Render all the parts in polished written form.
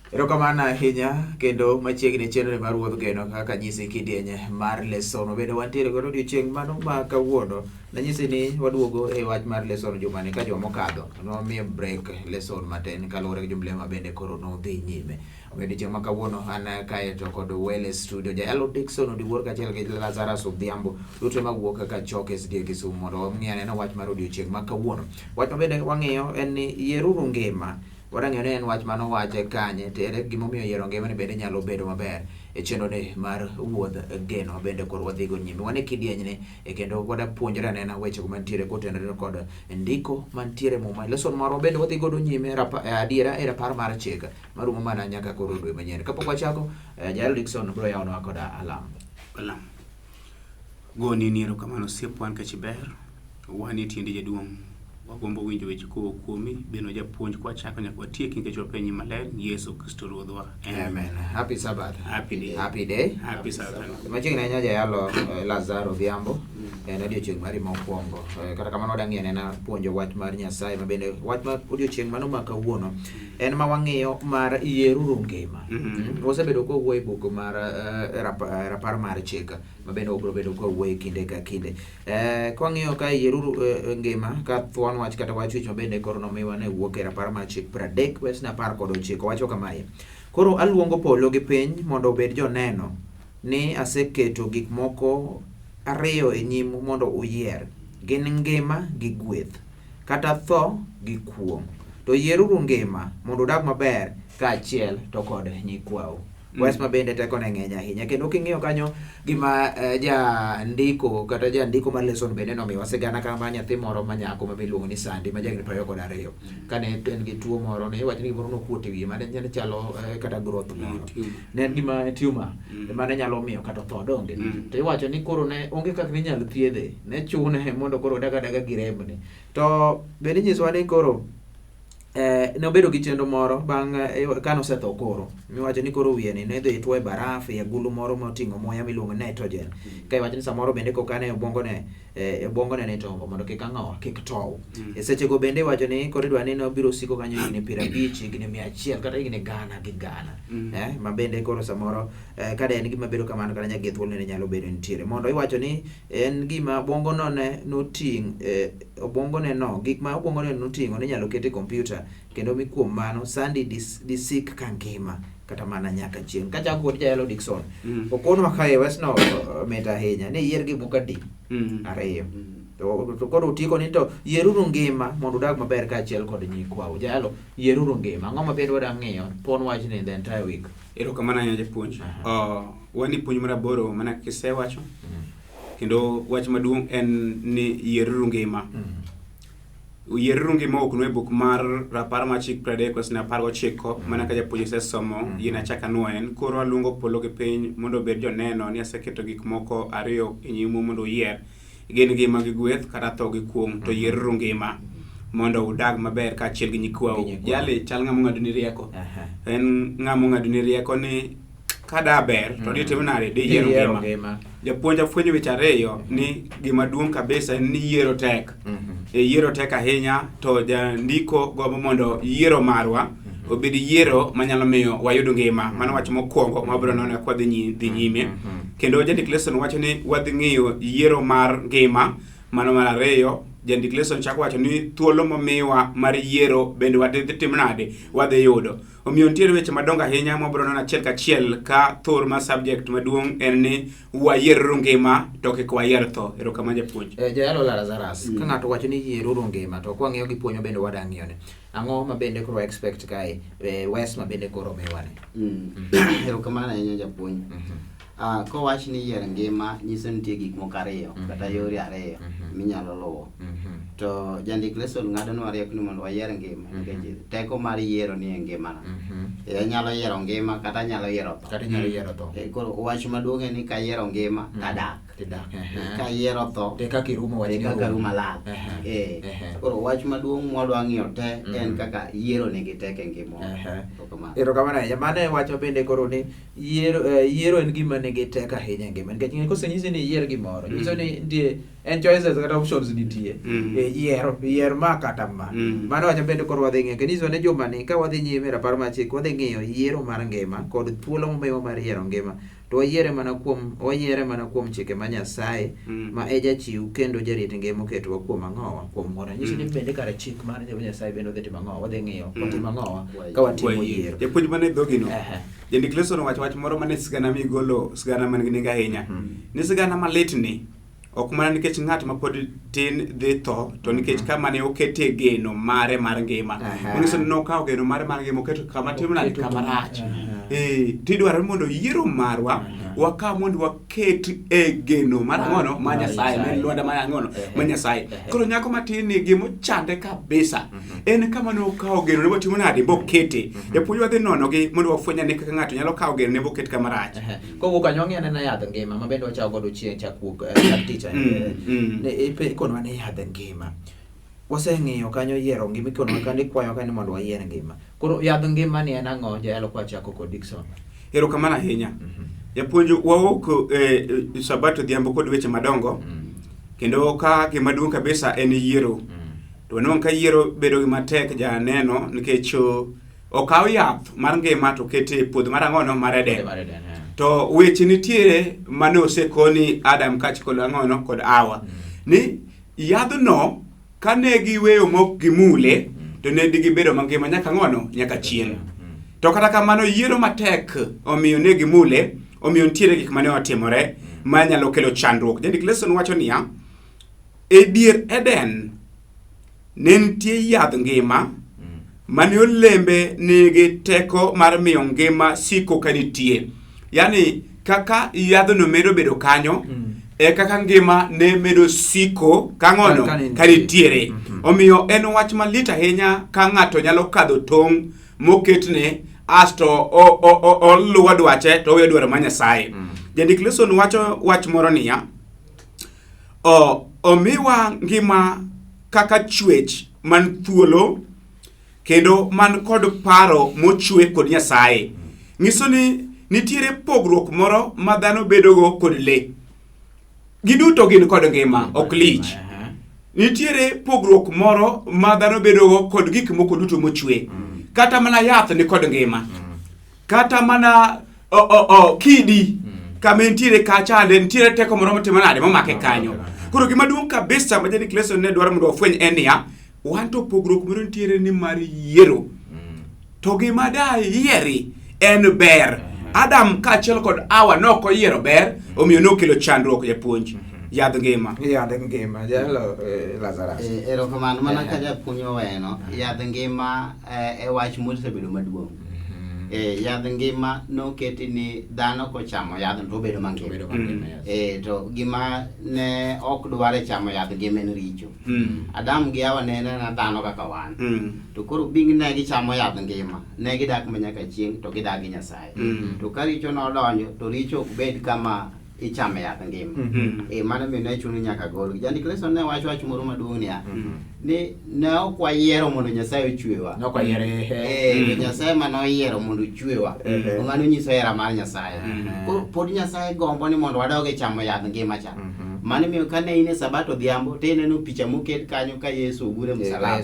Erokamano ahinya kendo machiegni chenro mar Wuodh Geno kaka nyisi kidienye mar leson. Wabedo wantiere godo odiochieng' mano ma kawuono. Nanyisi ni waduogo e wach mar leson jumani ka juma mokadho nwamiyo break leson matin kaluwore gi jumble ma bende koro nodhi nyime. Omiyo odiochieng' ma kawuono an kae to kod Wele Studio Jayalo Dickson Odiwuor kaachiel gi Lazarus Odhiambo duto mawuok kaka Chok SDA Kisumu mondo wang'i anena wach mar odiochieng' ma kawuono. Wach ma bende wang'iyo en ni yieruru ngima. Wadang'eyo ni en wach mane owache kanye to ere gimomiyo yiero ngimani bende nyalo bedo maber e chenroni mar wuodh geno bende koro wadhigo nyime. Wan e kidienyni e kendo wada puonjore anena wechego mantiere kotenore kod ndiko mantiere muma. Lesson marwa bende wadhi godo nyime adiera e rapar mar chik marumo mana nyaka koro dwe manyien. Kapok wachako, Jael Dickson biro yawonwa koda alam. Alam. Goni ni erokamano osiepwa nikech iber. Wan e tiendi jaduong'. Wagombo winjo weche kowuok kuomi. Beno japuonj kwachako nyaka watieki nikech wapenyi maler. Yesu Kristo Ruodhwa. Amen. Happy Sabbath. Happy day. Happy day. Happy Sabbath. Machiegni ahinya jayalo Lazaro Odhiambo. En odiochieng' mari mokwongo. Kata kamano wadang'iyo anena puonjo wach mar Nyasaye ma bende wach mar odiochieng' mano ma kawuono en ma wang'iyo mar yieruru ngima. Wasebedo ka wawuoyo e buk mar rapar mar chik ma bende wabiro bedo ka wawuoyo kinde ka kinde. Kwang'iyo ka yieruru ngima ka thuon wach kata wach wich ma bende koro nomiwa ne wuok e rapar mar chik 30 wes 19 wacho kamae. Koro aluongo polo gi piny mondo obed joneno ni aseketo gik moko ariyo e nyimu mondo uyier, gin ngima gi gweth, kata tho gi kuong'. To yieruru ngima mondo udag maber kaachiel to kod nyikwau. Wes ma bende tekone ng'eny ahinya kendo king'iyo kanyo gima jandiko kata jandiko mar lesson bende nomiwa sigana kama nyathi moro ma nyako ma miluongo ni Sandy ma jahigni 22 kane en gi tuo moro ne iwacho ni gimoro nokuot e wiye mane ne chalo kata growth moro ne en gima tumor mane nyalo miyo kata otho donge to iwacho ni koro ne onge kaka ne inyalo thiedhe ne chune mondo koro odag adaga gi remni to bende inyisowa ni koro nobedo gi chenro moro bang' kane osetho koro miwacho ni koro wiye ni ne idhi tuo e baraf e agulu moro moting'o muya miluongo ni nitrogen ka iwacho ni samoro bende kokane e obwongone obwongone ne itowo mondo kik ang'o kik tow e sechego bende iwacho ni koro idwa ni nobiro siko kanyo higni 50 higni 100 kata higni gana gi gana ma bende koro samoro ka de en gima bedo kamano kata nyaka gi thuolo ne nyalo bedo nitiere mondo iwacho ni en gima obwongono ne noting' obwongone no gik ma obwongone noting'o ne inyalo ket e kompyuta kendo mi kuom mano Sandy disik ka ngima kata mana nyaka chieng'. Kachako kod Jayalo Dickson, okonwa kae wesno mit ahinya ni yier gik moko adi? Ariyo. To koro otieko ni to yieruru ngima mondo udag maber kaachiel kod nyikwau. Jayalo, yieruru ngima. Ang'o ma bende wadwa ng'iyo pon wachni the entire week? Erokamano ahinya japuonj. Wan e puonj mar aboro mana kisewacho. Kendo wach maduong' en ni yieruru ngima. Yieruru ngima ok nwe buk mar rapar mar chik 30 wes 19 mana ka japuonj osesomo yien achak anwoyen. Koro aluongo polo gi piny mondo obed joneno ni aseketo gik moko ariyo e nyimu mondo uyier. Gin ngima gi gweth kata tho gi kuong' to yieruru ngima mondo udag maber kaachiel gi nyikwau. Jali chal ng'ama ong'adoni rieko. En ng'ama ong'adoni rieko ni ka da ber to ditim nade diyiero ngima. Japuonj afwenyo weche ariyo ni gima duong' kabisa en ni yiero tek. E yiero tek ahinya to jandiko gombo mondo yiero marwa obed yiero manyalo miyo wayud ngima. Mano wach mokwongo ma wabiro nono ka wadhi dhi nyime. Kendo jandik lesson wacho ni wadhi ng'iyo yiero mar ngima. Mano mar ariyo, jandik lesson chako wacho ni thuolo momiwa mar yiero bende wadhi tim nade wadhi yudo. Omiyo nitiere weche madongo ahinya mwabiro nono achiel kachiel ka thor mar subject maduong' en ni wayieruru ngima to kik wayier tho. Erokamano japuonj. Jayalo Lazarus, ka ng'ato wacho ni yieruru ngima to kwang'iyo gi puonj ma bende wada ng'iyo ni ang'o ma bende koro expect kae wes ma bende koro miwa ni. Erokamano ahinya japuonj. Kowach ni yier ngima nyiso nitie gik moko ariyo kata yore ariyo minyalo luwo. To jandik lesson ng'adonwa rieko ni mondo wayier ngima nikech teko mar yiero ni e ngimana. Anyalo yiero ngima kata anyalo yiero tho. Kata inyalo yiero tho. Koro wach maduong' en ni kayiero ngima tadak. Tidak, ehe. Ka yiero tho, To e kaka irumo wach e ni kaka orumo. rumo lal. Ehe. Eh. Ehe. Koro wach maduong' mwadwa ng'iyo te en Mhm. kaka yiero nigi tek e ngimawa. Ehe. Erokamano. Erokamano ahinya. Mano e wach ma bende koro ni yiero yiero en gima nigi tek ahinya e ngima nikech ing'e kosenyisi ni iyier gimoro nyiso ni nitie en choices kata options nitie e yiero yier ma kata ma mano wach ma bende koro wadhi ng'iyo kendo nyiso ni juma ni ka wadhi nyime e rapar mar chik wadhi ng'iyo yiero mar ngima kod thuolo momiwa mar yiero ngima to wayiere mana kuom wayiere mana kuom chike ma Nyasaye ma e jachiw kendo jarit ngima oketowa kuom ang'owa kuom ng'wono nyiso ni bende kare chik mar Nyasaye bende odhi timo ang'owa wadhi ng'iyo otimo ang'owa ka watimo yiero Japuonj mane dhogino. Ehe. Jandik lesson owacho wach moro mane sigana migolo sigana man gi nengo ahinya. Ni sigana malit ni ok mana nikech ng'at ma pod tin dhi tho to nikech kama ne oketie geno mare mar ngima. Aha. Manyiso ni nokawo geno mare mar ngima oketo kama timo nade Oketo kama rach. Aha. Eh, tidwaro ni mondo yiero marwa Aha. wakaw mondo waket e geno mar ang'ono mar Mar Nyasaye, Nyasaye. ma en lwanda mar ang'ono Ehe. mar Nyasaye. Ehe. Koro nyako matin ni gimochande kabisa en kama nokawo geno ne botimo nade bokete. Japuonj wadhi nono gi mondo wafweny ane kaka ng'ato nyalo kawo geno ne boket kama rach. Ehe. Kowuok kanyo wang'iyo anena yadh ngima ma bende wachako godo chieng' chakruok chak tich ne ikonwa ni yadh ngima waseng'iyo kanyo yiero ngima ikonwa kanyo ikwayo kanyo mondo wayier ngima koro yadh ngima ni en ang'o jayalo kwachako kod Dickson Erokamano ahinya. Japuonj wawuok e Sabato odhiambo kod weche madongo kendo ka gima duong' kabisa en yiero. To wanwang'o ka yiero bedo gima tek janeno nikech okaw yath mar ngima to okete e puodho mar ang'ono mar Eden. Mar Eden, eh. To weche nitiere mane osekoni Adam kaachiel kod ang'ono kod Hawa ni yadhno kane giweyo mok gimule to ne gibedo mangima nyaka ang'ono nyaka chieng'. To kata kamano yiero matek omiyo ne gimule omiyo nitiere gik mane otimore manyalo kelo chandruok. Jandik lesson wacho niya, e dier Eden ne nitie yadh ngima mane olembe nigi teko mar miyo ngima siko ka nitie. Yaani kaka yadhno medo bedo kanyo e kaka ngima ne medo siko kang'ono Ka- ka nitie. ka nitiere. Omiyo en wach malit ahinya ka ng'ato nyalo kadho tong' moketne asto oluwo dwache to oweyo dwaro mar Nyasaye. Jandik lesson wacho wach moro niya, omiwa ngima kaka chwech man thuolo kendo man kod paro mochwe kod Nyasaye. Nyiso ni nitiere pogruok moro ma dhano bedogo kod le. Giduto gin kod ngima, ok lich. Nitiere pogruok moro ma dhano bedogo kod gik moko duto mochwe. Kata mana yath ni kod ngima. Kata mana kidi kama entiere kacha nitiere teko moro motimo nade momake kanyo. Koro gima duong' kabisa ma jandik lesson ne dwaro mondo wafweny en niya, wan to pogruok moro nitiere ni mar yiero. To gima da yieri en ber. Adam kaachiel kod Hawa nok oyiero ber, omiyo nokelo chandruok japuonj. Yadh ngima. Yadh ngima jayalo Lazarus. Erokamano mana ka japuonj oweno, yadh ngima e wach mosebedo maduong'. Yadh ngima noketi ni dhano kochamo yadhno to obedo mangima. Obedo mangima, yes. To gima ne ok dwar e chamo yadh ngima en richo. Adam gi Hawa ne en aena dhano kaka wan. To koro bing ne gichamo yadh ngima, ne gidak ma nyaka chieng' to gidak gi Nyasaye. To ka richo nodonjo, to richo ok bed kama ichame yadh ngima. Mano omiyo ne chuno nyaka golgi. Jandik lesson ne wacho wach moro maduong' niya, ni ne ok wayiero mondo Nyasaye ochwewa. Ne ok wayiero, ehe. To Nyasaye mane oyiero mondo ochwewa. Mano nyiso hera mar Nyasaye. Koro pod Nyasaye gombo ni mondo wadog e chamo yadh ngima cha. Mano miyo kane in e Sabato odhiambo to ineno picha moket kanyo ka Yesu ogure e msalaba.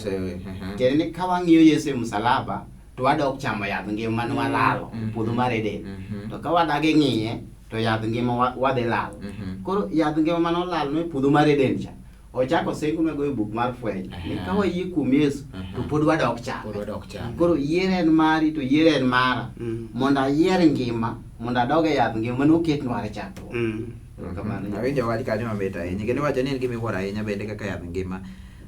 Tiende ni ka wang'iyo Yesu e msalaba to wadok chamo yadh ngima mane walalo puodho mar Eden. To ka wadagi ng'iye to yadh ngima wadhi lal. Koro yadh ngima mane olal no e puodho mar Eden cha ochako singonwa go e buk mar Fweny ni ka wayie kuom Yesu to pod wadok chame. Pod wadok chame. Koro yier en mari to yier en mara. Mondo ayier ngima, mondo adog e yadh ngima mane oketnwa e chakruok. Awinjo wach kanyo mamit ahinya kendo iwacho ni en gima iwuoro ahinya bende kaka yadh ngima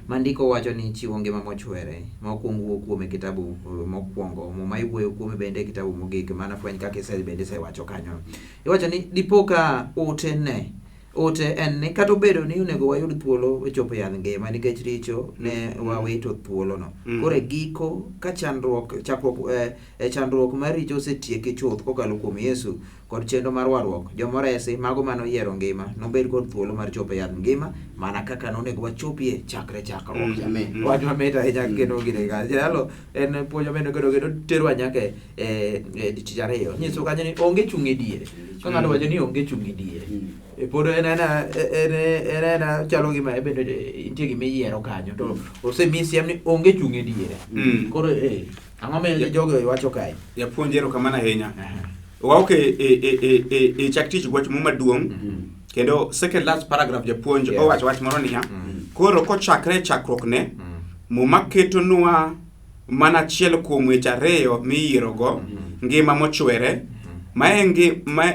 ma ndiko wacho ni chiwo ngima mochwere ma okwong wuo kuome e kitabu mokwongo Muma iwuoyo kuome bende e kitabu mogik mana Fweny kaka ise bende isewacho kanyo. Iwacho ni dipo ka ote ne Ote en ni kata obedo ni onego wayud thuolo e chopo yadh ngima nikech richo ne wawito thuolono. Koro e giko ka chandruok chakruok e chandruok mar richo osetieki chuth kokalo kuom Yesu kod chenro mar warruok, jomoresi mago mane oyiero ngima nobed kod thuolo mar chopo e yadh ngima mana kaka nonego wachopie chakre chakruok. Amen. Wach mamit ahinya kendo gine kanyo. Jalo en puonj mamit kendo kendo terwa nyaka e tich ariyo. Nyiso kanyo ni onge chung' e diere. Ka ng'ato wacho ni onge chung' e diere. Pod en ena en en ena chalo gima bende nitie gima iyiero kanyo to osemi siem ni onge chung' e diere. Koro ang'o ma jogi wacho kae? Japuonj erokamano ahinya. Wawuok e chak tich wach mo maduong' kendo second last paragraph japuonj owacho wach moro niya koro kochakre e chakruokne Muma ketonwa mana achiel kuom weche ariyo miyierogo ngima mochwere ma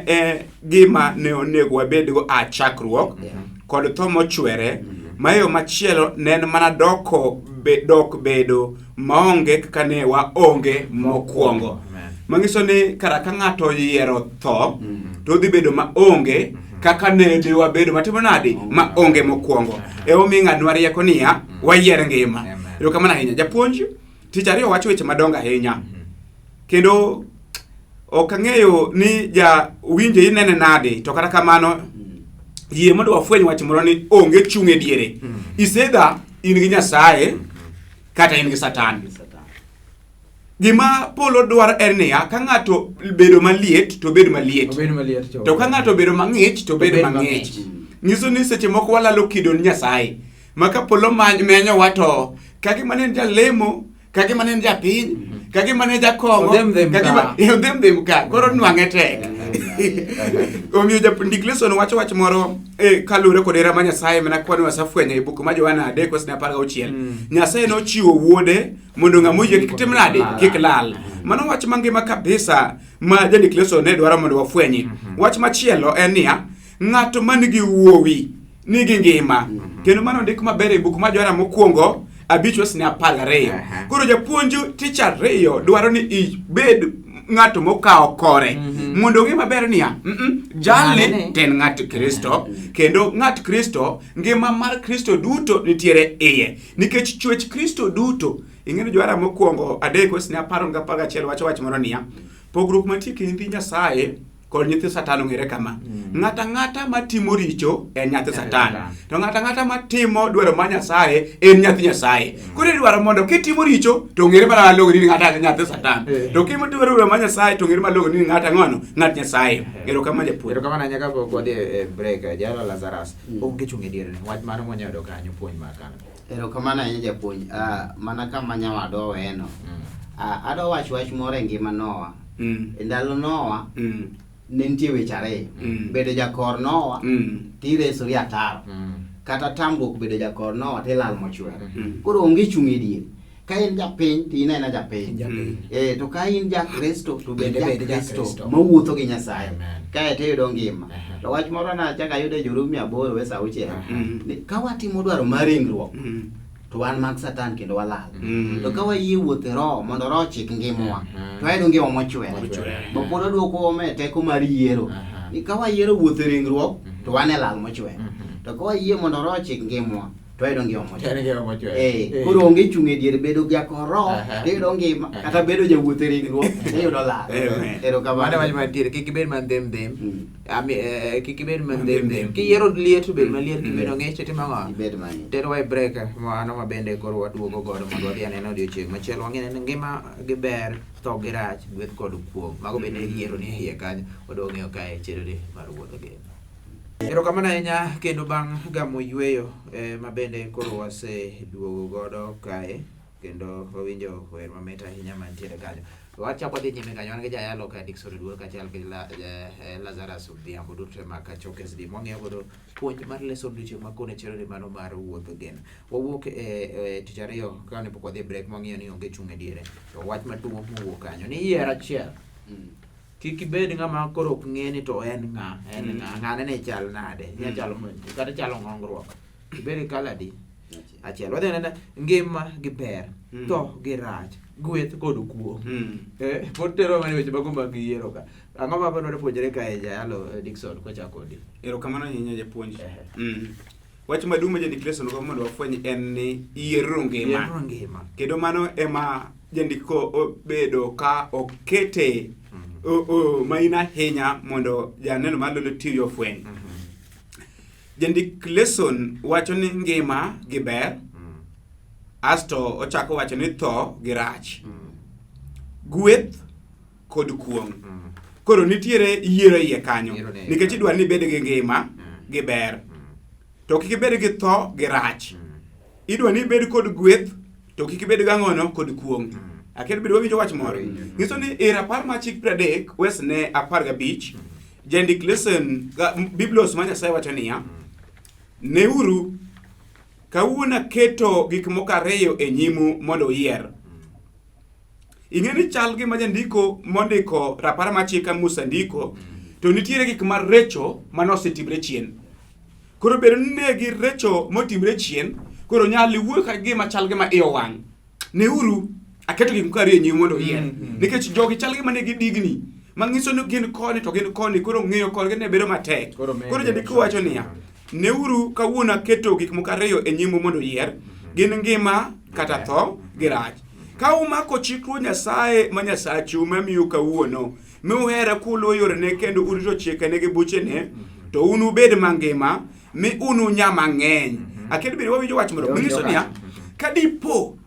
e gima ne onego wabedgo a chakruok kod tho mochwere ma yo machielo ne en mana dok bedo maonge kaka ne waonge mokwongo. Manyiso ni kara ka ng'ato oyiero tho to odhi bedo maonge kaka ne wabedo matimo nadi maonge mokwongo. Emomiyo ing'adnwa rieko niya wayier ngima. Erokamano ahinya. Japuonj, tich ariyo wacho weche madongo ahinya. Kendo ok ang'eyo ni ja winjo inene nade to kata kamano yie mondo wafweny wach moro ni onge chung' e diere. Isedha in gi Nyasaye kata in gi Satan. Gima polo dwaro en niya, ka ng'ato bedo maliet to obed maliet. To ka ng'ato bedo mang'ich to obed mang'ich. Nyiso ni seche moko walalo kido ni Nyasaye. Ma ka polo menyowa to ka gima ne en jalemo, ka gima ne en japiny, ka gima ne jakong'o, ka gima odhem dhem ka, koro nwang'e tek. Omiyo jandik lesson wacho wach moro kaluwore kod hera ma Nyasaye mana kwano wasefwenyo e buk ma Johana 3:16. Nyasaye nochiwo wuode mondo ng'ama oyie kik tim nade kik lal. Mano wach mangima kabisa ma jandik lesson ne dwaro mondo wafwenyi. Wach machielo en niya, ng'ato man gi wuowi nigi ngima. Kendo mano ondik maber e buk ma Johana mokwongo 5:12. Koro japuonj tich ariyo dwaro ni ibed ng'ato mokawo kore mondo ong'e maber niya jalni to en ng'at Kristo kendo ng'at Kristo ngima mar Kristo duto nitiere iye nikech chwech Kristo duto ing'eyo Johana mokwongo 3:11 wacho wach moro niya pogruok mantie kind nyithi Nyasaye kod nyithi Satan ong'ere kama. Ng'ato ang'ata matimo richo en nyathi Satan. To ng'ato ang'ata matimo dwaro mar Nyasaye en nyathi Nyasaye. Koro idwaro mondo kitimo richo to ong'ere mana malong'o ni ng'ato nyathi Satan. To kitimo dwaro mar Nyasaye to ong'ere malong'o ni ng'ato ang'ono ng'at Nyasaye. Erokamano japuonj. Erokamano ahinya kapok wadhi e break. Jalo Lazarus, onge chung' e diere. Wach mano mwanyalo yudo kanyo puonj mar kanyo. Erokamano ahinya japuonj. Mana kama nyawadwa oweyeno. Adwa wacho wach moro e ngima Noah. E ndalo Noah ne nitie weche ariyo. Bedo jakor Noah tiresori ataro. Kata tamruok bedo jakor Noah tilal mochwere. Koro onge chung' e diere. Ka in japiny to in aena japiny. To ka in ja Kristo to bed ja Kristo mawuotho gi Nyasaye. Kae to iyudo ngima. To wach moro nachako ayudo e Jorumi 8:6. Ka watimo dwaro mar ringruok to wan mag Satan kendo walal. To ka wayie wuotho e Roho mondo Roho ochik ngimawa, to wayudo ngima mochwere. Bo pod oduokowa e teko mar yiero. Ni ka wayiero wuotho e ringruok, to wan e lal mochwere. To ka wayie mondo Roho ochik ngimawa, to wayudo ngima mochwere. Koro onge chung' e diere bedo jakor Roho, tiyudo ngima, kata bedo jawuoth e ringruok, tiyudo lal. Erokamano. Mano wach mantiere, kik ibed mandhem dhem. Kik ibed mandhem dhem. Kiyiero liet to bed maliet, kibedo ng'ich to itimo ang'o? Ibed mang'ich. Terwa e break mano ma bende koro waduogo godo mondo wadhi anena odiochieng' machielo. Wang'e ni ngima gi ber, tho gi rach, gweth kod kuong'. Mago bende yiero ni iye kanyo, wadwa ng'eyo kae chenro mar wuodh geno. Erokamano ahinya kendo bang' gamo yueyo ma bende koro waseduogo godo kae kendo wawinjo wer mamit ahinya mantiere kanyo. Wachako wadhi nyime kanyo, wan gi jayalo ka Dickson Oduor kaachiel gi Lazarus Odhiambo duto ma Kachok SD mwang'iyo godo puonj mar lesson odiochieng' ma kone chenro mano mar wuodh geno. Wawuok e tich ariyo kane pok wadhi e break mwang'iyo ni onge chung' e diere. To wach maduong' mowuok kanyo ni yier achiel. Kik ibed ng'ama koro ok ng'e ni to en ng'a, en ng'a, ng'ane ne chal nade, nya chalo kata chalo ng'ongruok. Ibed gi kaladi. Achiel. Wadhi anena ngima gi ber, tho gi rach, gweth kod kuo. Pod tero mana weche mago mag yiero ka. Ang'o ma wadwaro puonjore kae Jayalo Dickson kochako kodi? Erokamano ahinya japuonj. Wach maduong' ma jandik lesson go mondo wafweny en ni yieruru ngima. Yieruru ngima. Kendo mano ema jandiko obedo ka okete maina ahinya mondo janeno mar Lolwe TV ofweny. Jandik lesson wacho ni ngima gi ber, asto ochako wacho ni tho gi rach. Gweth kod kuong'. Koro nitiere yiero iye kanyo. Yiero ne iye Nikech kanyo. idwaro ni ibed gi ngima gi ber. To kik ibed gi tho gi rach. Idwa ni ibed kod gweth to kik ibed gi ang'ono kod kuong'. Akia bende wawinjo wach moro. Nyiso ni e rapar mar chik 30 wes ne 15 jandik lesson Biblos ma Nyasaye wacho niya, Neuru, kawuono aketo gik moko ariyo e nyimu mondo uyier. Ing'e ni chal gima jandiko mondiko rapar mar chik ka Musa ndiko, to nitiere gik marecho mane osetimre chien. Koro bedo ni ne girecho motimre chien, koro nyal wuoyo ka gima chal gima iye owang'. Neuru, aketo gik moko ariyo e nyimu mondo uyier. Nikech jogi chal gima ne gidigni, manyiso ni gin koni to gin koni, koro ng'eyo korgi ne bedo matek. Koro medo Koro jandiko wacho niya, Neuru kawuono aketo gik moko ariyo e nyimu mondo uyier, gin ngima kata tho gi rach. Ka umako chik Ruoth Nyasaye ma Nyasachu mamiyu kawuono, mi uhere kuluwo yorene kendo urito chikene gi buchene, to unubed mangima, mi ununya mang'eny. Akia ni bende wawinjo wach moro. Manyiso niya, ka dipo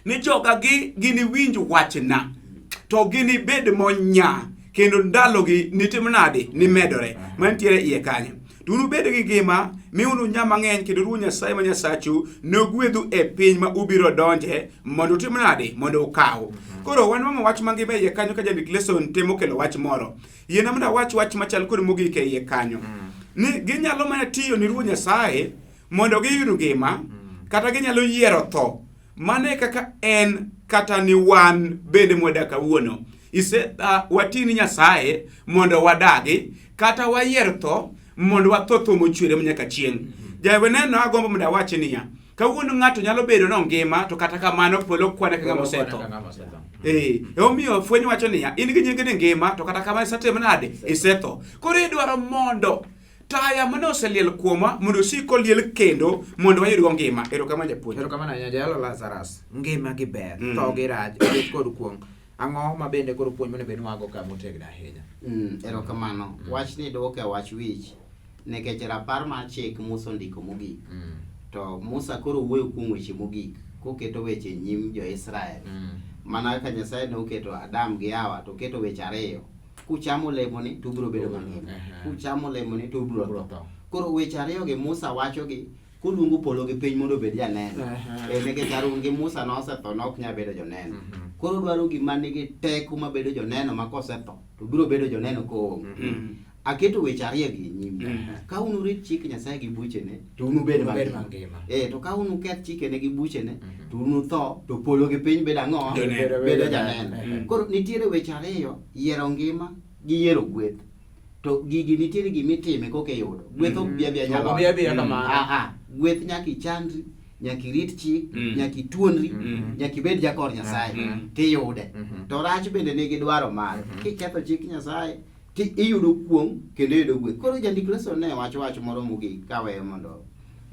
ni jogagi giniwinj wachna, to ginibed monya, kendo ndalogi nitim nade? Nimedore. Mantiere iye kanyo. To unubed gi ngima, mi ununya mang'eny, kendo Ruoth Nyasaye ma Nyasachu nogwedhu e piny ma ubiro donje mondo utim nade? Mondo ukaw. Koro wanwang'o wach mangima e iye kanyo ka jandik lesson temo kelo wach moro. Yiena mondo awach wach machal kod mogik e iye kanyo. Ni ginyalo mana tiyo ni Ruoth Nyasaye mondo giyud ngima, kata ginyalo yiero tho. Mano e kaka en kata ni wan bende mwadak kawuono. Wati ni Nyasaye mondo wadagi, kata wayier tho mondo watho tho mochwere manyaka chieng'. Jaweneno agombo mondo awach niya, kawuono ng'ato nyalo bedo ni ongima to kata kamano polo kwane kaka ng'ama osetho. Emomiyo fweny wacho niya, in gi nying ni ngima to kata kamano isetimo nade? Isetho. Koro idwaro mondo taya mane oseliel kuomwa mondo osik koliel kendo mondo wayudgo ngima. Erokamano japuonj. Erokamano ahinya Jayalo Lazarus. Ngima gi ber, tho gi rach, gweth kod kuong'. Ang'o ma bende koro puonj monego bed ni wago ka motegno ahinya? Erokamano. Wachni duoke wach wich nikech rapar mar chik Musa ondiko mogik. To Musa koro wuoyo kuom weche mogik koketo weche e nyim jo-Israel. Mana kaka Nyasaye ne oketo Adam gi Hawa to oketo weche ariyo. Kuchamo olemoni to ubiro bedo mangima. Kuchamo olemoni to ubiro tho. Koro weche ariyogi Musa wachogi koluongo polo gi piny mondo obed janeno. Nikech Harun gi Musa nosetho ne ok nyal bedo joneno. Koro dwaro gima nigi teko mabedo joneno ma kosetho to biro bedo joneno koonge. Aketo weche ariyo gi e nyimu. Ka unurit chik Nyasaye gi buchene to unubed Unubed mangima. mangima. To ka unuketh chikene gi buchene to unutho to polo gi piny bedo ang'o? Joneno. Bedo janeno. Koro nitiere weche ariyo, yiero ngima gi yiero gweth. To gigi nitiere gima itime koka iyudo. Gweth ok bi abiya Ok obi abiya kamano. Gweth nyaka ichandri, nyaka irit chik, nyaka ituonri, nyaka ibed jakor Nyasaye tiyude. To rach bende nigi dwaro mare. Kiketho chik Nyasaye ti iyudo kuong' kendo iyudo gweth. Koro jandik lesson ne wacho wach moro mogik kaweyo mondo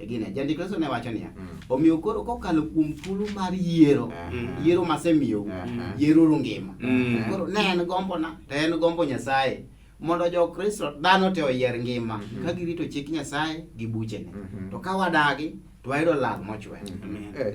gine. Jandik lesson ne wacho niya, omiyo koro kokalo kuom thuolo mar yiero, yiero masemiyou, yieruru ngima. Koro ne en gombona, to en gombo Nyasaye mondo jo-Kristo dhano te oyier ngima ka girito chik Nyasaye gi buchene. To ka wadagi to wayudo lal mochwere.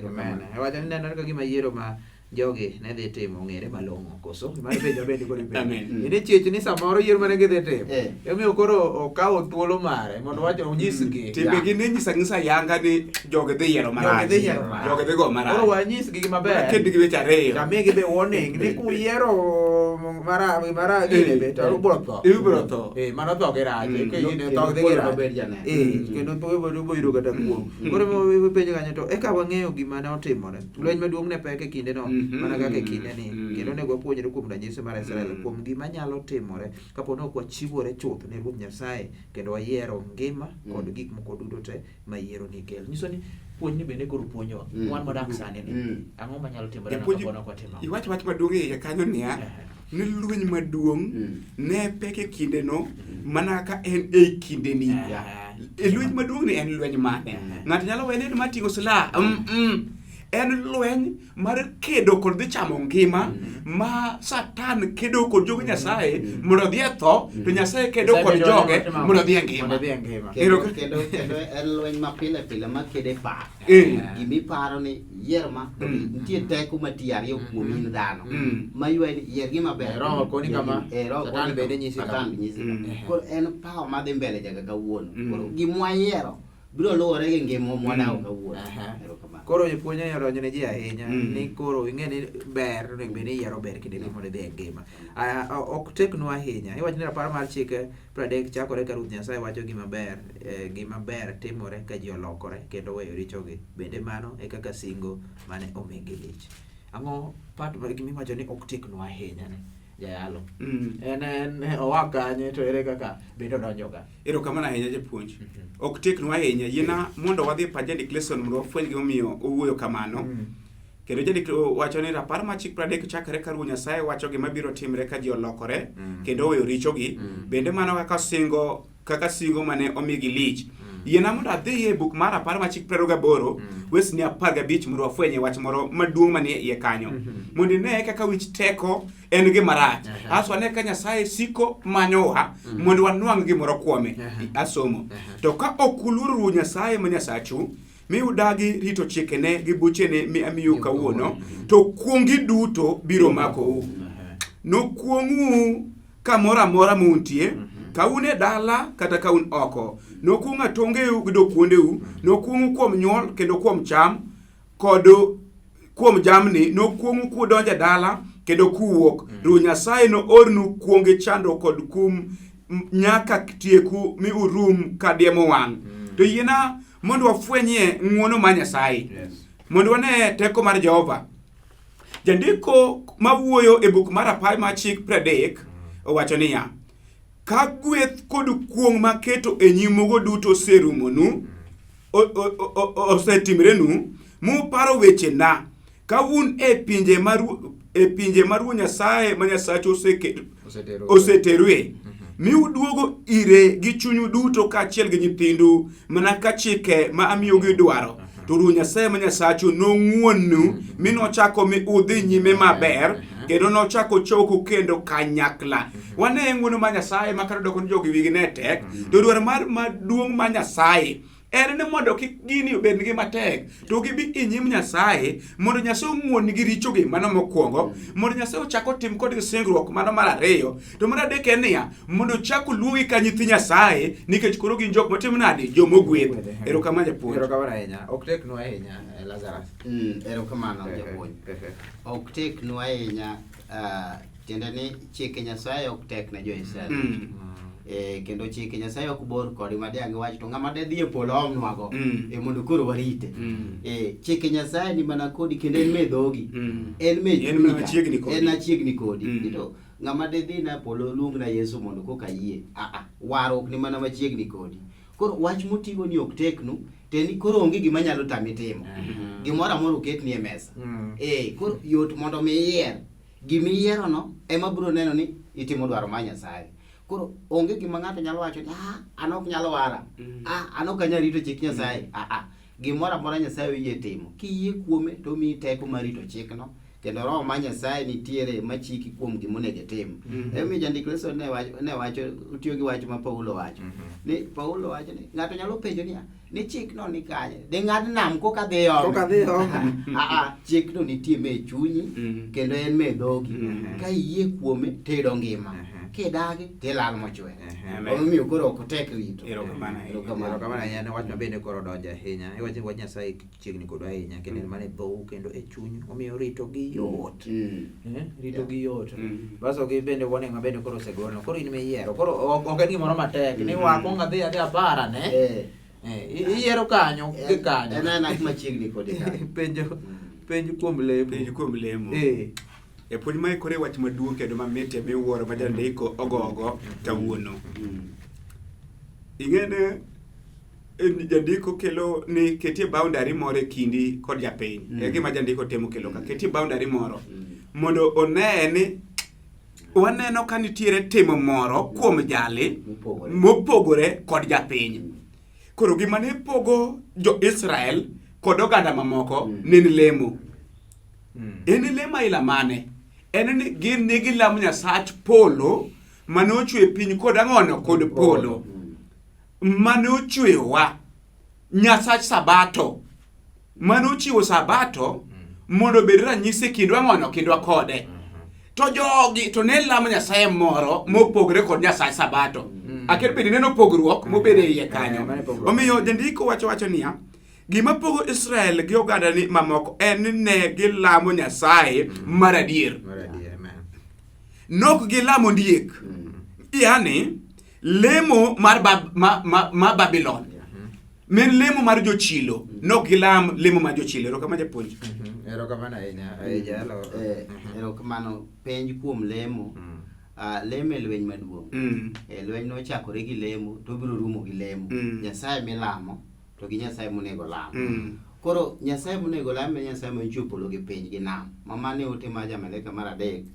Amen. Wacho ni nenore ka gima yiero ma jogi ne dhi timo ong'ere malong'o koso mano penjo bende koro ipenjo. Amen. Ine chich ni samoro yiero mane gidhi timo. Emomiyo koro okawo thuolo mare mondo wacho onyisgi. Timbegi ne nyisa nyisa yanga ni jogi dhi yiero marach. Jogi dhi yiero marach. Jogi dhi go marach. Koro wanyisgi gi maber. Kendo gi weche ariyo. Tamigi be warning ni kuyiero mara mara gine be to ubiro tho. Ubiro tho. Mano tho gi rach. Ka in Kendo tho dhi gi polo rach. nobed janeno. Kendo tho ibiro yudo kata kuong'. Koro ema penjo kanyo to eka wang'eyo gima ne otimore. Lweny maduong' ne pek e kindeno mana kaka e kindeni. Kendo onego wapuonjre kuom ranyisi mar Israel kuom gima nyalo timore kapo ni ok wachiwore chuth ne Ruoth Nyasaye kendo wayiero ngima kod gik moko duto te ma yiero ni kelo. Nyiso ni Puonj ni bende koro puonjowa. Wan modak sani ni. Ang'o manyalo timore Japuonj, kapo ni ok watimo? iwach wach maduong' e iye kanyo niya, ni lweny maduong' ne pek e kindeno mana kaka en e kindeni. E lweny maduong' ni en lweny mane? Ng'ato nyalo wene ni mar ting'o silaha. En lweny mar kedo kod dhi chamo ngima ma Satan kedo kod jog Nyasaye mondo odhi e tho, to Nyasaye kedo Nyasaye kod bende joge watimo- mondo odhi e ngima. Mondo odhi e ngima. Kendo, Ero- kendo, kendo en lweny ma pile pile ma kedo e paro. Gimiparo ni yier ma, to nitie teko matiyo ariyo kuom in dhano. Ma ywayi ni yier gima ber. Roho koni Yier kama, roho Satan koni bende kama, nyisi kama. Satan be nyisi kama. Koro en power madhi mbele nyaka kawuono. Koro gimwayiero biro luwore gi ngima mwadago kawuono. Erokamano. Koro jopuonj odonjo ne ji ahinya ni koro ing'e ni ber onego bed ni iyiero ber kinde duto mondo idhi e ngima. Ok teknwa ahinya. Iwacho ni rapar mar chike 30 chakore ka Ruoth Nyasaye wacho gima ber, gima ber timore ka ji olokore kendo weyo richogi. Bende mano e kaka singo mane omigi lich. Ang'o part mar gima iwacho ni ok teknwa ahinya ni jayalo? En oa kanye to ere kaka bende odonjo ka? Erokamano ahinya japuonj. Ok teknwa ahinya. Yiena mondo wadhi e pach jandik lesson mondo wafweny gimomiyo owuoyo kamano. Kendo jandik wacho ni rapar mar chik 30 chakre ka Ruoth Nyasaye wacho gima biro timre ka ji olokore kendo oweyo richogi. Bende mano kaka singo kaka singo mane omigi lich. Yiena mondo adhi e buk mar rapar mar chik 28 wesni 15 mondo wafwenye wach moro maduong' manie iye kanyo. Mondo ine kaka wich teko en gima rach. Aso ane ka Nyasaye siko manyowa mondo wanwang' gimoro kuome. Asomo. To ka ok uluoro Ruoth Nyasaye ma Nyasachu, mi udagi rito chikene gi buchene mi amiyou kawuono, to kuong'i duto biro makou. Nokuong'u kamoro amora muntie, ka un e dala kata ka un oko. Nokuong' atongeu gi dokuondeu, nokuong'u kuom nyuol kendo kuom cham, kod kuom jamni, nokuong'u kudonjo e dala kendo kuwuok. Ruoth Nyasaye noornu kuonge chandruok kod kum nyaka tieku mi urum ka diemo wang'. To yiena mondo wafwenyie ng'wono mar Nyasaye. Mondo wane teko mar Jehova. Jandiko mawuoyo e buk mar apar mar chik 30 owacho niya, ka gweth kod kuong' maketo e nyimugo duto oserumonu, osetimrenu, muparo wechena, ka un e pinje ma Ruoth Nyasaye ma Nyasachu oseterue, mi uduogo ire gi chunyu duto kaachiel gi nyithindu, mana ka chike ma amiyogi dwaro, to Ruoth Nyasaye ma Nyasachu nong'wonnu mi nochako mi udhi nyime maber, kendo nochako choku kendo kanyakla. Wane ng'wono mar Nyasaye ma kata doko ni jogi wigi ne tek, to dwaro mar maduong' mar Nyasaye en ni mondo kik gini obednigi matek, to gibi e nyim Nyasaye mondo Nyasaye ong'won-gi richogi, mano mokwongo, mondo Nyasaye ochak otim kodgi singruok, mano mar ariyo, to mar adek en niya, mondo ochak oluongi ka nyithi Nyasaye, nikech koro gin jok matimo nade, jomogwedh. Erokamano japuonj. Erokamano ahinya. Ok teknu ahinya, Lazarus. Erokamano japuonj. Ok teknu ahinya, tiende ni chike Nyasaye ok tek ne jo-Israel. Kendo chike Nyasaye ok bor kodgi ma diang' giwach to ng'ama de dhi e polo omnwago, mondo koro warite. Chike Nyasaye ni mana kodi kendo en me dhogi. En me En chunyi ka. machiegni kodi. En machiegni kodi. To ng'ama de dhi na polo luong na Yesu mondo koka yie. Warruok ni mana machiegni kodi. Koro wach motigo ni ok teknu, to en ni koro onge gima nyalo tami timo. Gimoro amora oketni e mesa. Koro yot mondo mi iyier. Gima iyierono ema biro neno ni itimo dwaro mar Nyasaye. Koro onge gima ng'ato nyalo wacho ni an ok nyal wara. An ok anyal rito chik Nyasaye. Gimoro amora Nyasaye oyie timo. Kiyie kuome to omiyi teko mar rito chikno, kendo Roho mar Nyasaye nitiere machiki kuom gima onego itim. Emomiyo jandik Yesu ne wacho, ne wacho, otiyo gi wach ma Paulo wacho. Ni Paulo wacho ni ng'ato nyalo penjo niya, ni chikno ni kanye? De ng'ad nam koka dhi ome. Koka dhi ome. Chikno nitie me chunyi, kendo en me dhogi. Ka iyie kuome to iyudo ngima. Kidagi to ilal mochwere. Omiyo koro ok tek rito. Erokamano ahinya. Erokamano. Erokamano ahinya ne wach ma bende koro donjo ahinya. Iwacho ni wach Nyasaye chiegni kodwa ahinya kendo en mana e dhou kendo e chunyu. Omiyo rito gi yot. Rito gi yot. Baso gi bende warning ma bende koro osegolno. Koro in miyiero. Koro ok en gimoro matek. Ni wakwongo adhi adhi apara ne. Iyiero kanyo gi kanyo. En aena machiegni kodi kanyo. Penjo, penj kuom lemo. Penj kuom lemo. E puonj ma ikore wach maduong' kendo mamit miwuoro ma jandiko ogogo kawuono. Ing'e ni Jandiko kelo ni ketie boundary moro e kindi kod japiny. E gima jandiko temo kelo ka. Ketie boundary moro. Mondo one ni waneno ka nitiere timo moro kuom jali Mopogore. mopogore kod japiny. Koro gima ne pogo jo-Israel kod oganda mamoko ne en lemo. En lemo aila mane? En ni gin ne gilamo Nyasach polo mane ochwe piny kod ang'ono kod polo. Mane ochweyowa. Nyasach Sabato. Mane ochiwo Sabato mondo obed ranyisi e kindwa ang'ono kindwa kode. To jogi to ne lamo Nyasaye moro mopogore kod Nyasach Sabato. Akia bende ineno pogruok mobedo e iye kanyo. Mano e pogruok. Omiyo jandiko wacho niya, gima pogo Israel gi oganda ni mamoko en ni ne gilamo Nyasaye mar adier. Mar adier, amen. Nok gilamo ondiek. Yani lemo mar ma Babylon. Men lemo mar jochilo. Nok gilam lemo mar jochilo. Erokamano japuonj. Erokamano ahinya. Jalo. Erokamano. Penj kuom lemo. Lemo e lweny maduong'. Lweny nochakore gi lemo to obiro rumo gi lemo. Nyasaye milamo to gi Nyasaye monego lam. Koro Nyasaye monego lam en Nyasaye mochweyo polo gi piny gi nam. Ma mano e ote mar jamalaika mar adek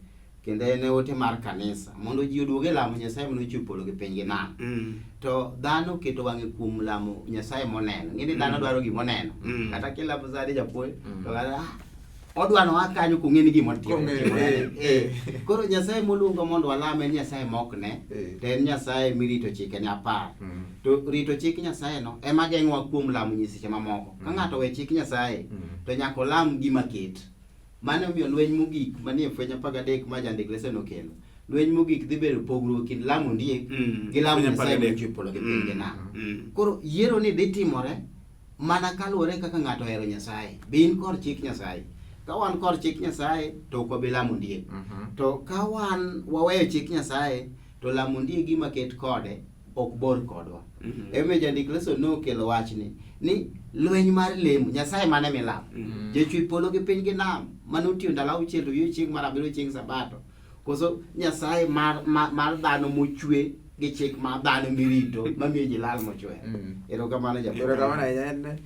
kendo en e ote mar kanisa mondo ji oduog e lamo Nyasaye mane polo gi piny gi nam. To dhano oketo wang'e kuom lamo Nyasaye moneno. Ng'e ni dhano dwaro gima oneno. Kata kilamo sani japuonj to kata odwa noa kanyo kong'e ni gima otimo. Koro Nyasaye moluongo mondo walam en Nyasaye mok ne, to en Nyasaye mirito chikene 10. To rito chik Nyasaye no ema geng'owa kuom lamo nyiseche mamoko. Ka ng'ato owe chik Nyasaye, to nyaka olam gima ket. Mano omiyo lweny mogik manie Fweny 13 ma jandik leseno okelo. Lweny mogik dhi bedo pogruok kind lamo ondiek gi lamo Nyasaye mochwe polo gi piny gi nam. Koro yiero ni dhi timore mana kaluwore kaka ng'ato ohero Nyasaye. Be in kor chik Nyasaye? Ka wan kor chik Nyasaye to ok wabi lamo ondiek. To ka wan waweyo chik Nyasaye to lamo ondiek gima ket kode ok bor kodwa. Emomiyo jandik leso nokelo wachni ni lweny mar lemo Nyasaye mane milamo. Jachwe polo gi piny gi nam mane otiyo ndalo auchiel to yueyo chieng' mar abiriyo chieng' Sabato. Koso Nyasaye mar dhano mochwe gi chik mar dhano mirito mamiyo ji lal mochwe. Erokamano japuonj. Erokamano ahinya en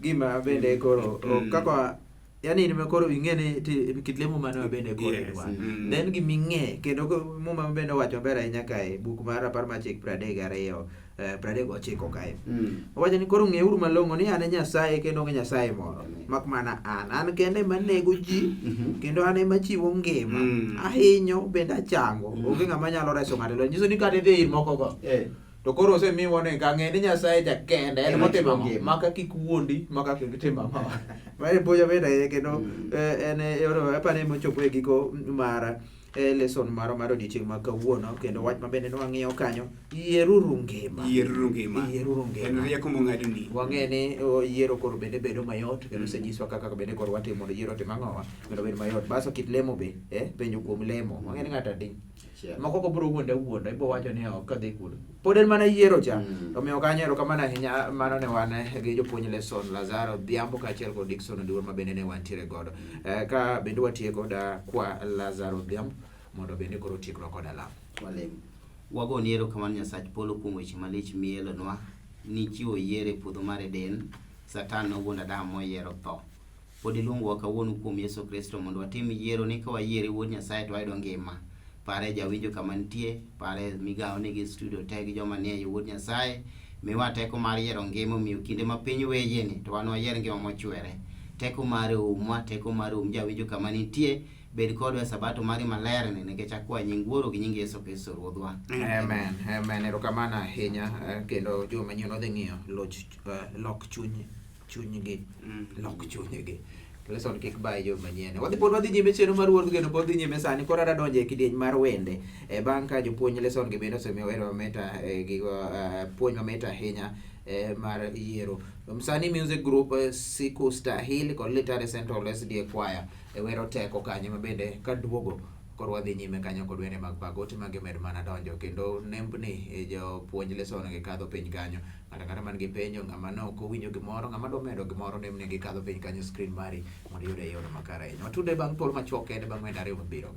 gima bende koro kaka yani in koro ing'e ni kit lemo mane ma bende koro idwaro. Then gima ing'e kendo Muma bende owacho maber ahinya kae buk mar 10 mar chik 32 39 kae. Owacho ni koro ng'euru malong'o ni an e Nyasaye kendo onge Nyasaye moro mak mana an. An kende ema nego ji kendo an ema chiwo ngima. Ahinyo bende achango. Onge ng'ama nyalo reso ng'ato e lweny. Nyiso ni kata idhi ir moko go. To koro osemiwa ni ka ng'e ni Nyasaye ja kende en motimo ang'o maka kik wuondi maka kik tim ang'o. Mano puonjo bende ahinya kendo en apani mochopo e giko mar lesson marwa mar odiochieng' ma kawuono kendo wach ma bende nwang'iyo kanyo yieruru ngima. Yieruru ngima. Yieruru ngima. En rieko mong'adni. Wang'e ni yiero koro bende bedo mayot kendo osenyiswa kaka bende koro watimo mondo yiero otim ang'owa mondo obed mayot. Baso kit lemo be penjo kuom lemo. Wang'e ni ng'ato adi. Moko ko bro wuonde wuonda ibo wacho ni ok adhi kuno. Pod en mana yiero cha. Omiyo kanyo erokamano ahinya mano ne wan gi jopuonj lesson Lazaro Odhiambo kaachiel kod Dickson Oduor ma bende ne wantiere godo. Ka bende watieko da kwa Lazaro Odhiambo mondo bende koro otieknwa koda lamo. Walem. Wagoni erokamano Nyasach polo kuom weche malich mielonwa. Nichiwo yiero e puodho mar Eden. Satan nowuondo Adam moyiero tho. Pod iluongowa kawuono kuom Yesu Kristo mondo watim yiero ni ka wayiere Wuod Nyasaye to wayudo ngima. Pare jawinjo kama nitie, pare migawo ni gi studio te gi joma nie Wuod Nyasaye. Miwa teko mar yiero ngima omiyo kinde ma piny weyeni to wan wayier ngima mochwere. Teko mare oumwa, teko mare oum jawinjo kama nitie. Bed kodwa e sabato mari maler ni nikech akwayo nying Wuoro gi nying Yesu Kristo Ruodhwa. Amen. Amen. Erokamano ahinya kendo juma manyien wadhi ng'iyo lok chunygi. Lok chunygi. Lesson kik bayi jo manyien. Wadhi pod wadhi nyime chenro mar Wuod Geno pod dhi nyime sani koro adwa donjo e kidieny mar wende. Bang' ka jopuonj lesson gi bende osemiyo wer mamit gi puonj mamit ahinya mar yiero. Msanii Music Group Siku Stahili kod Litare Central SDA Choir wero teko kanyo ma bende kaduogo koro wadhi nyime kanyo kod wende mag pak. Ote mage med mana donjo kendo nembni jopuonj lesson gi kadho piny kanyo. Ng'ato ang'ata man gi penjo, ng'ama ne ok owinjo gimoro, ng'ama dwa medo gimoro, nembni gi kadho piny kanyo screen mari mondo iyud e yorno makare ahinya. Watudre bang' thuolo machuok kende bang' wende ariyo mabiro.